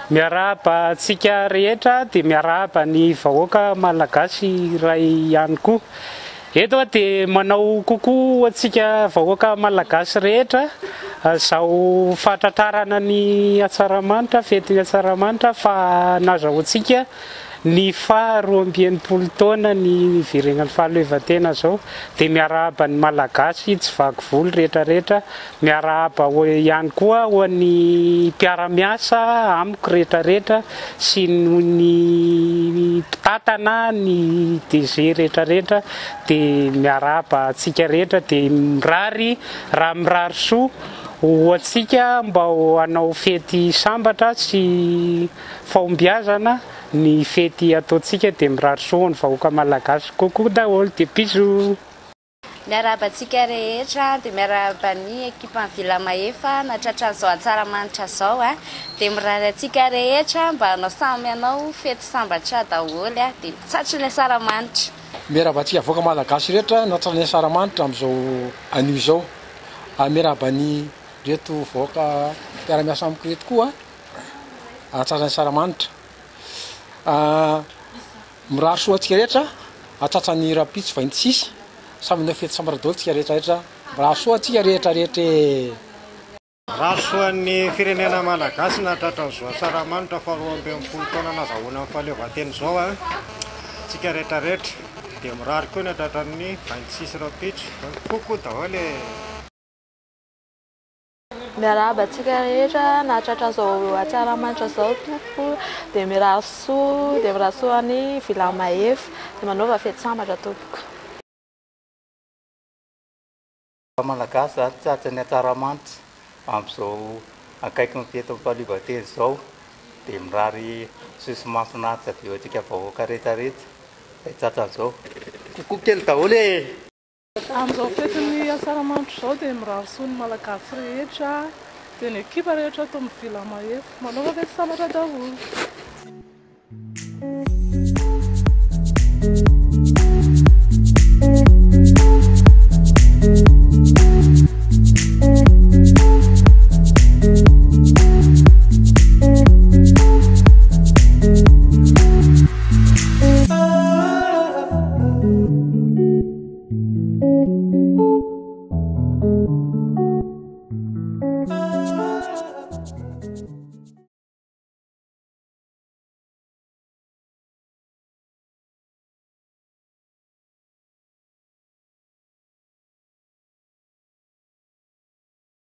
Miarahaba antsika rehetra dia miarahaba ny vahoaka malagasy iray ihany koa. Eto aho dia manao coucou antsika vahoaka malagasy rehetra izao fahatratrarana ny Atsaramanitra, fetin'ny Atsaramanitra fa nazahoantsika ny faha 62 taona ny niverenan'ny fahaleovantena izao dia miarahaba ny malagasy tsy vaky volo rehetra rehetra Miarahaba ihany koa ho an'ny mpiara-miasa amiko rehetra rehetra sy ny mpitantana ny DG rehetra rehetra dia miarahaba antsika rehetra dia mirary raha mirary soa ho antsika mba ho hanao fety sambatra sy fahombiazana ny fety ataontsika dia mirary soa ho an'ny vahoaka malagasy coucou daholo dia bisous. Miarahaba antsika rehetra dia miarahaba ny ekipan'ny Villa Mahefa nahatratra an'izao Antsaramanitra izao a. Dia mirary antsika rehetra mba hanao samy hanao fety sambatra daholo a. Dia tratry ny Asaramanitra. Miarahaba antsika vahoaka malagasy rehetra nahatratra ny Asaramanitra amin'izao anio izao. Ary miarahaba an'ireto vahoaka mpiara-miasa amiko ireto koa hahatratra ny Asaramanitra. Mirary soa antsika rehetra hahatratra ny rahampitso 26, samy hanao fety sambatra daholo tsika rehetra rehetra, mirary soa antsika rehetra rehetra e! Mirary soa ny firenena malagasy nahatratra ny zo Asaramanitra faha 62 taona nazahoana ny fahaleovantena izao a! Tsika rehetra rehetra dia mirary koa ny hahatratra ny 26 rahampitso, coucou daholo e! Miarahaba antsika rehetra nahatratra an'izao Atsaramanitra izao tompoko dia mirary soa dia mirary soa an'i Villa Mahefa dia manaova fety sambatra tompoko. Malagasy zany tratry ny Atsaramanitra amin'izao akaiky ny fetin'ny fahaleovantena izao dia mirary soa sy mahafinaritra be ho antsika vahoaka rehetra rehetra izay tratran'izao. Coucou kely daholo e! Amin'izao fetin'ny Asaramanitra izao dia mirary soa ny Malagasy rehetra dia ny ekipa rehetra ato amin'ny Villa Mahefa. Manaova fety sambatra daholo.